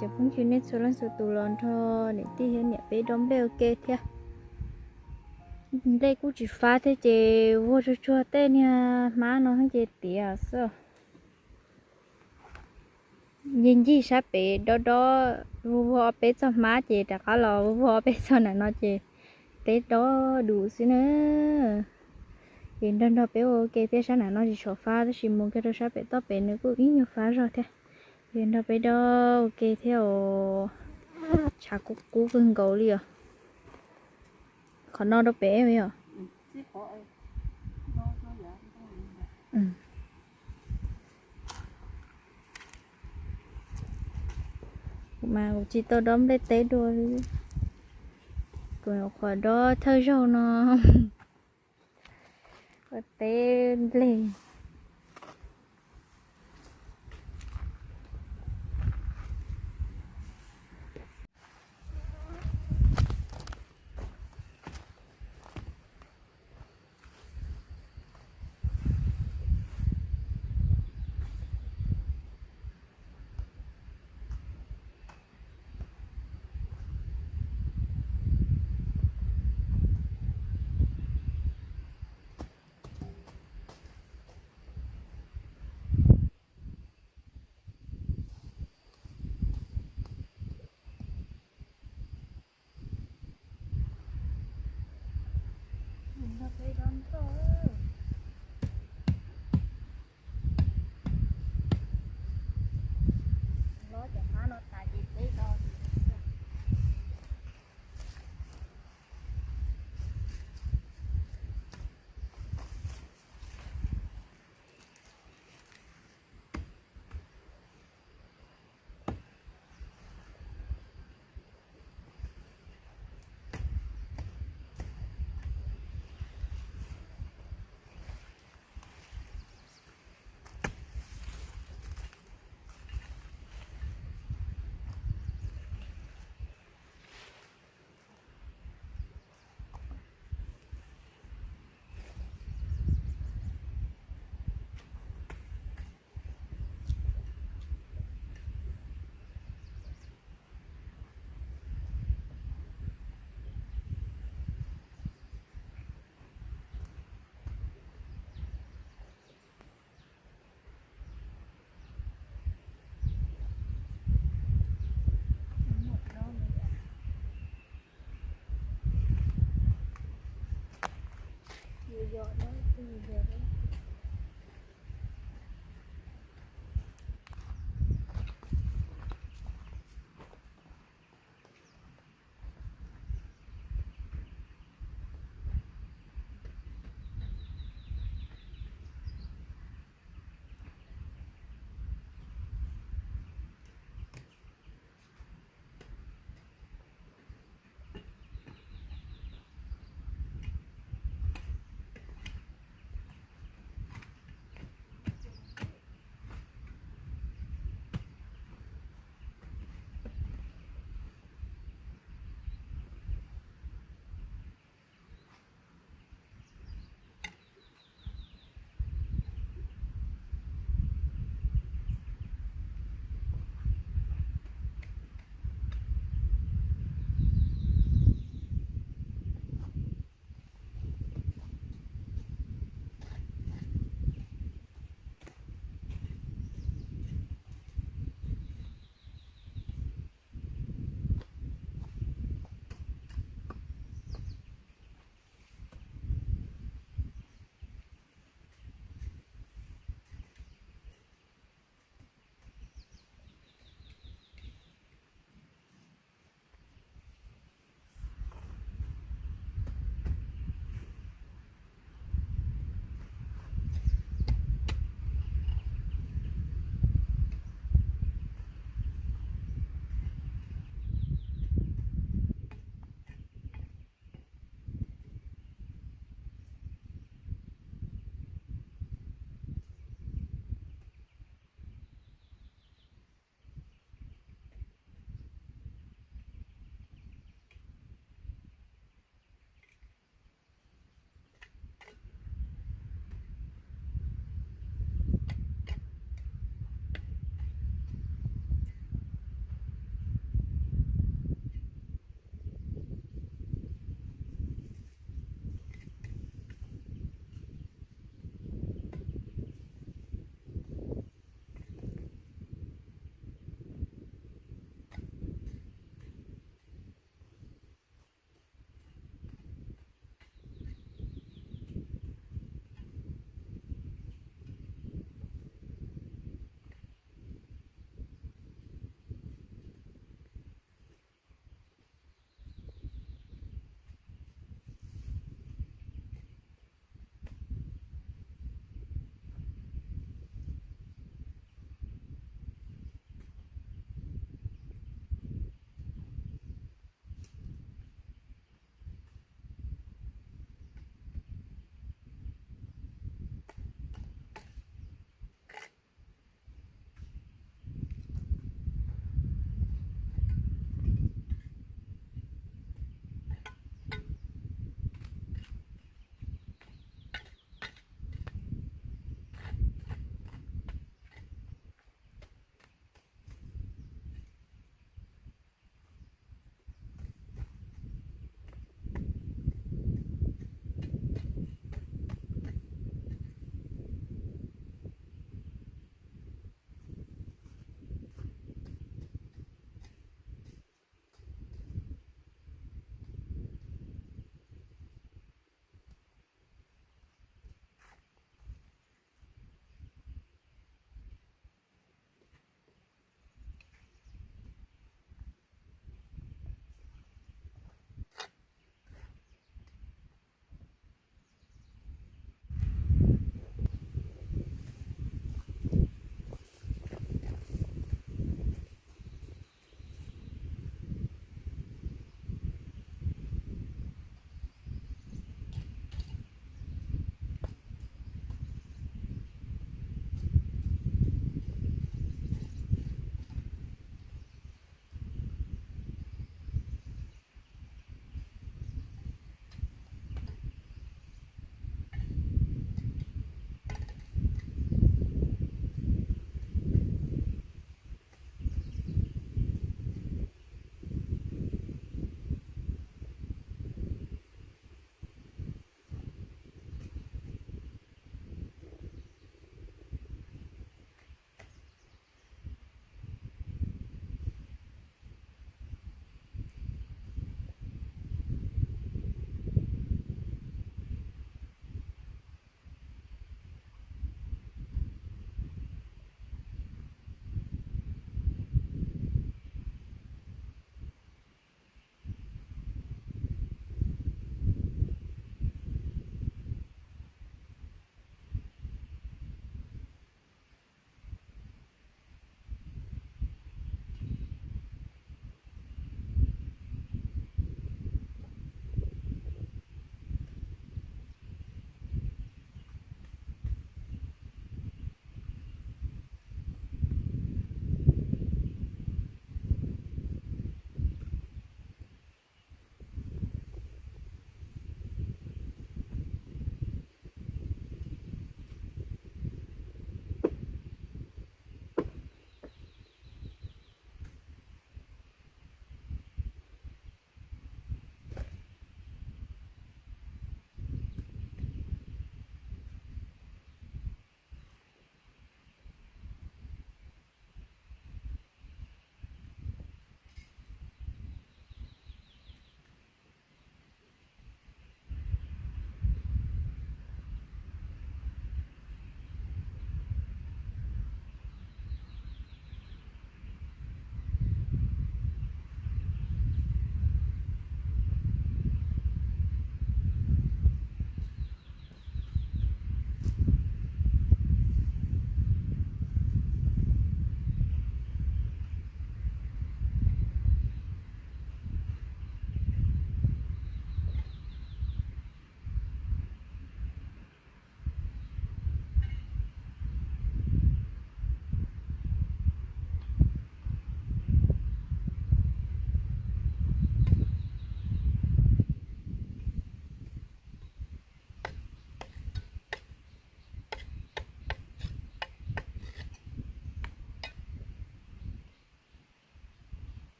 Cov phooj ywg nej txhua leej txhua tus los nrog niam tij thiab niam peb dob nplej ua ke thiab. Nplej kuj tsis fab thiab ces vuag tsuag tsuag tej niag hmab no ces tiav xwb. Ncig ncig sab pem dob dob, vuag vuag ob peb txoj hmab ces rov qab los vuag vuag ob peb txoj nram no ces teb dob dus xwb na. Ces nrog nrog peb ua ke thiab, sab nram no tsis tshua fab tab sis mus kiag rau sab pem toj pem nws kuj ib nyuag fab zog thiab. Ces nrog peb dob ua ke thiab os. Tshav kub kub kawg nkaus li os. Qhov no rau pem yom. Kuv mas kuv tsis tau dob nplej teb dua li. Kuv nyuam qhuav dob thawj zaug no. Ua teb nplej.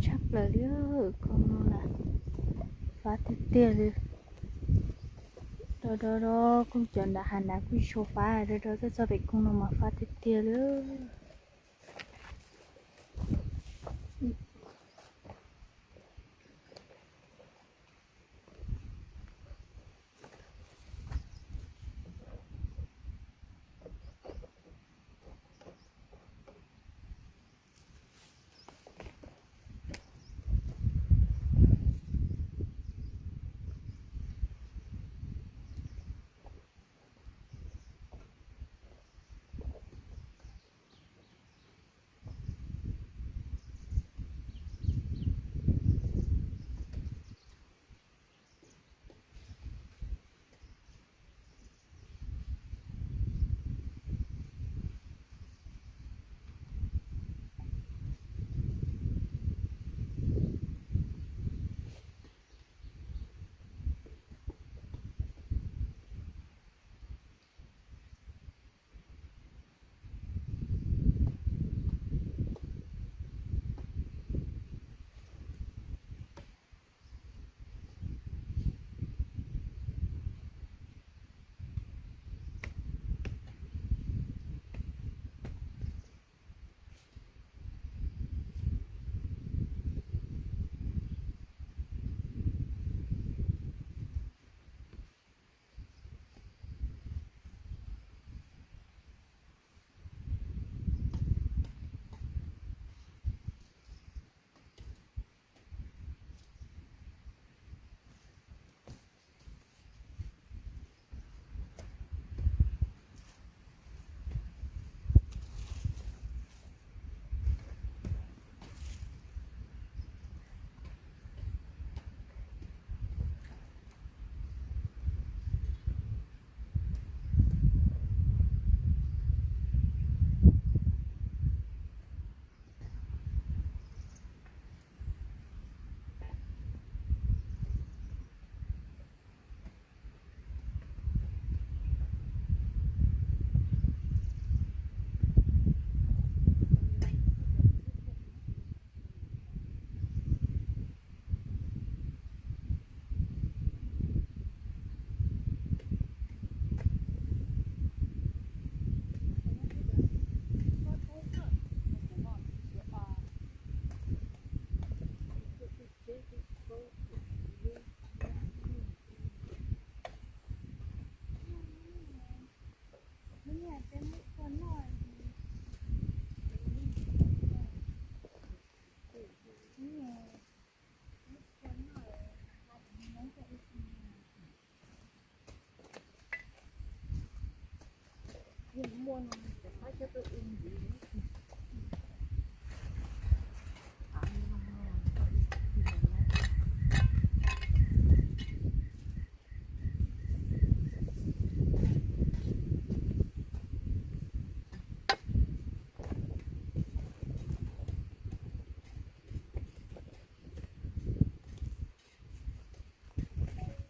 Tshaj plaws li, koog no na, fab tiag tiag li. Do do do, koog cov nram hav nrad kuj tsis tshua fab, do do tuaj txog pem koog no mas fab tiag tiag li.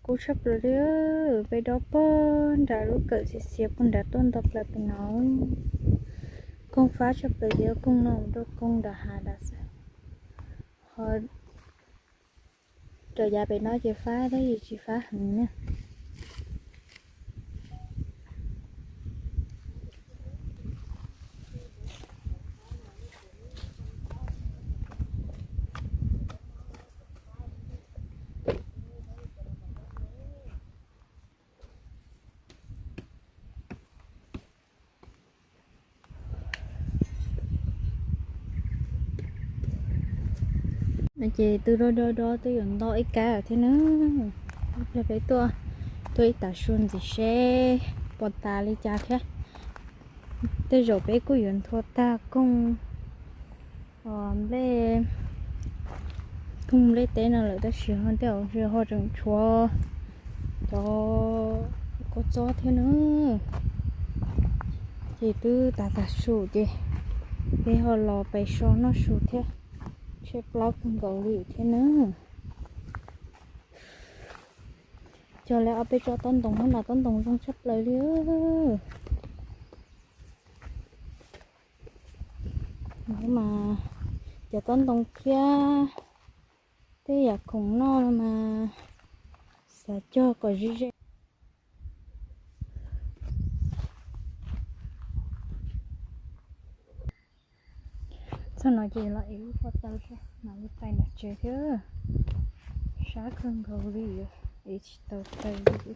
Kub tshaj plaws li, peb dob pog nram lub kawm xiav xiav pog nrad tuaj nto plaws pem no. Koog fab tshaj plaws ces koog no mus rau koog nram hav nrad xwb. Ho rau yav pem no ces fab tab sis tsis fab heev na. No ces tus dob dob dob twb yuav nto ib kab lawm thiab na. Peb tuaj, tuaj ib tag su ntxiv seb puas tas li cas thiab. Tej zaum peb kuj yuav nthua tag koog nplej, koog nplej teb no lawm tab sis ho tej zaum ho tseem tshuav cov kua txob thiab na. Ces twb tas tag su ces peb ho los pem so noj su thiab, tshaib plab kawg nkaus li thiab na. Cog lawv ob peb tsob taub ntoos, hnub no taub ntoos zoo tshaj plaws li. Mas Cov tob ntoo thiab tej yam khoom noj no mas xav cog kom ze ze. Txog no ces los ev lub ko taw mam li pais nram tsev thiab. Sab kawg nkaus li, ev tsis tau taw li.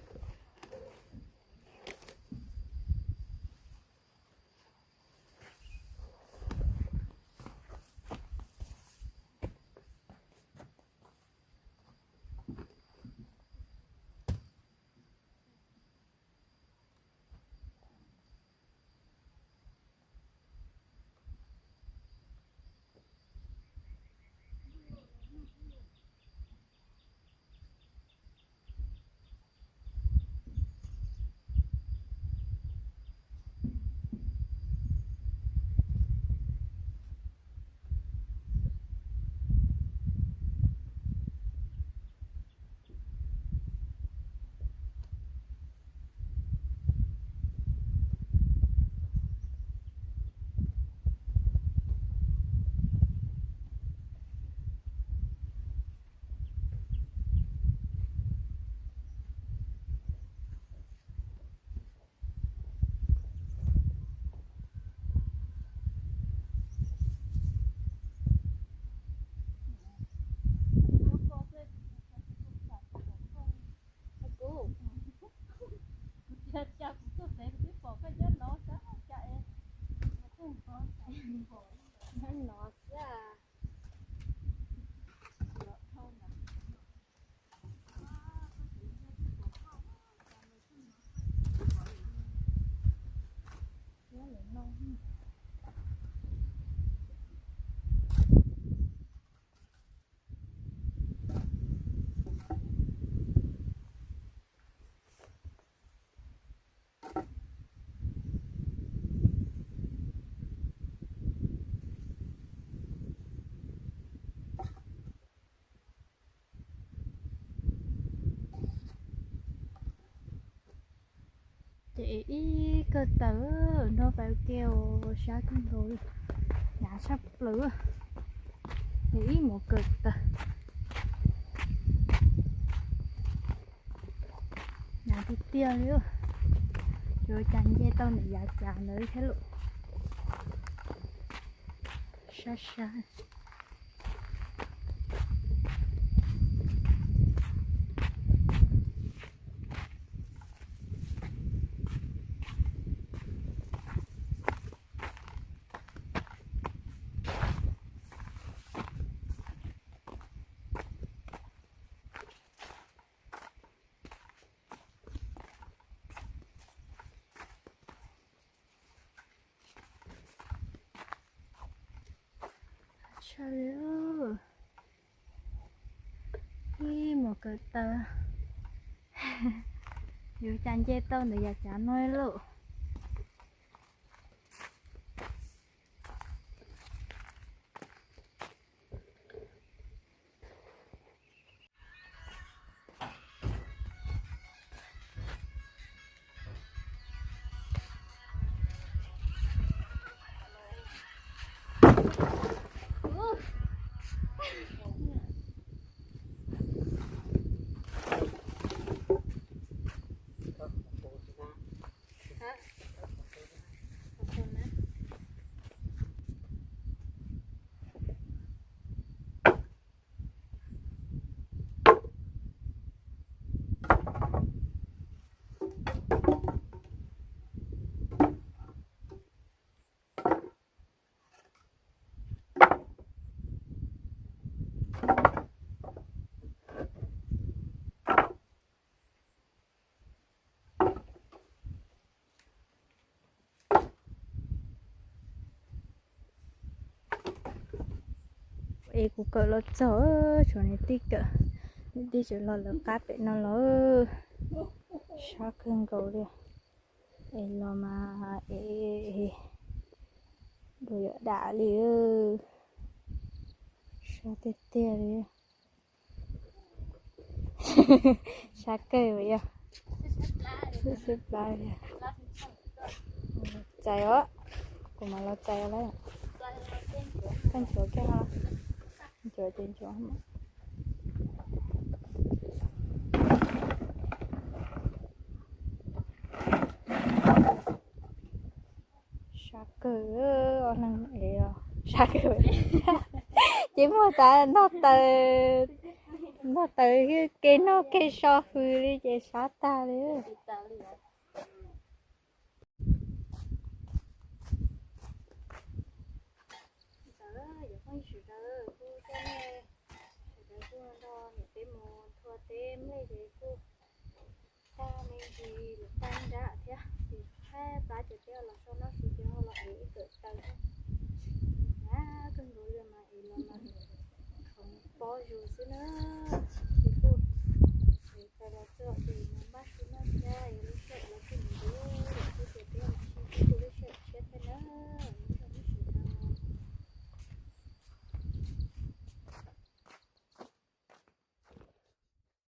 Ces ib kawg taws nrog pais ua ke, sab kawg nkaus li, hnyav tshaj plaws, ib mus kawg taws. Hnyav tiag tiag li, yuav cas nce tau ntawm yav cav ntawd thiab lauj. Sab sab. Tshaj li, ib mus kawg taws, yuav cas nce tau ntawm yav cav no lauj. Es kuv kawm los txog, tshuav niam tij kawm, niam tij tseem los lawv qab pem no los, sab kawg nkaus li. Es los mas es dua yam dam li, sab tiag tiag li. Sab kawg yog, sab plab. Txais os, kuv mam los txais lawm. Koj nchuav kiag no. Nchuav ces nchuav. Sab kawg, ob leeg es sab kawg. Ces muaj tas noj taws, noj taws kev noj kev so hws li ces sab tag li. Cov phooj ywg sawv daws, kuv coj nej sawv daws kuj nrog niam peb mus thua teb nplej ces kuj tag me ntsis lawm, tag nrab thiab ces thab plab ces peb los so noj su ces ho los ev ib kawm taws thiab. Sab kawg nkaus li